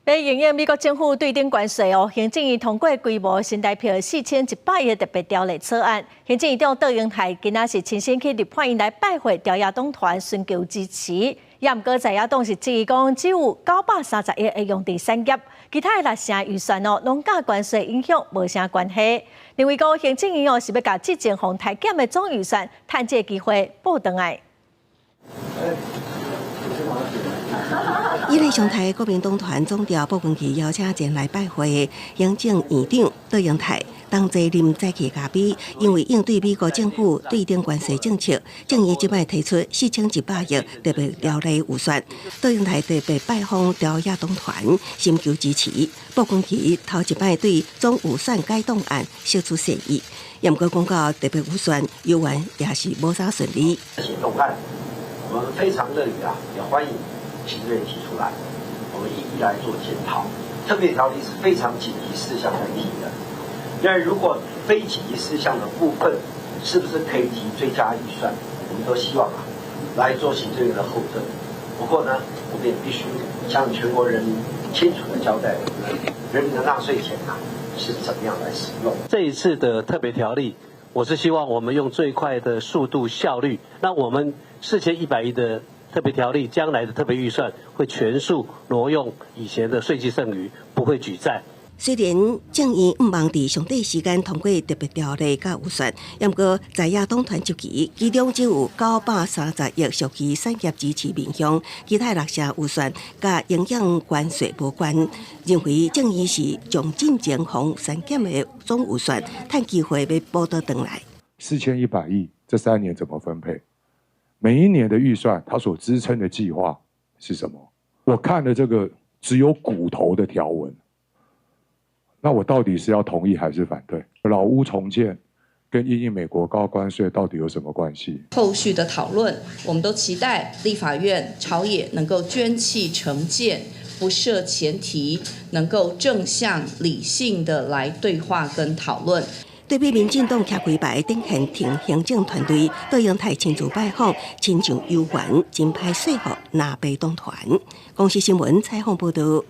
欲因應美國政府對頂關稅哦，行政院通過規模新台票4100億特別條例草案。行政院長卓榮泰今仔是親身去立法院來拜會朝野黨團尋求支持。也毋過在野黨是質疑講，只有930億會用佇產業，其他的六成預算哦，攏佮關稅影響無啥關係。認為講行政院哦是欲共之前予刣減的總預算，趁這個機會補轉來。伊咧上台國民黨團總召傅崐萁邀請前來拜會行政院長卓榮泰，同齊啉早起咖啡。因為應對美國政府對頂關稅政策，政院這擺提出4100億特別條例預算。卓榮泰特別拜訪朝野黨團，尋求支持。傅崐萁頭一擺對總預算改動案釋出善意，毋過講到特別預算，猶原也是無啥順利。動案，我們非常樂意啊，也歡迎行政院提出來，我們一一來做檢討。特別條例是非常緊急事項來提的，因為如果非緊急事項的部分，是不是可以提追加預算？我們都希望啊，來做行政院的後盾。不過呢，我們也必須向全國人民清楚的交代，人民的納稅錢啊是怎麼樣來使用。這一次的特別條例，我是希望我們用最快的速度效率，那我們4100億的特別條例，將來的特別預算會全數挪用以前的稅計剩餘，不會舉債。雖然政院毋望佇上短時間通過特別條例佮預算，毋過在野黨團質疑，其中只有930億屬於產業支持面向，其他六成預算佮影響關稅無關。認為政院是將進前予削減的總預算，趁機會欲補倒轉來。 4100億這3年怎麼分配？每一年的預算，它所支撐的計劃是什麼？我看了這個只有骨頭的條文，那我到底是要同意還是反對？老屋重建跟因應美國高關稅到底有什麼關係？後續的討論，我們都期待立法院朝野能夠捐棄成見，不設前提，能夠正向理性的來對話跟討論。對比民進黨徛規排頂現挺行政團隊，卓榮泰親自拜訪，親像猶原真歹說服藍白黨團。公視新聞採訪報導。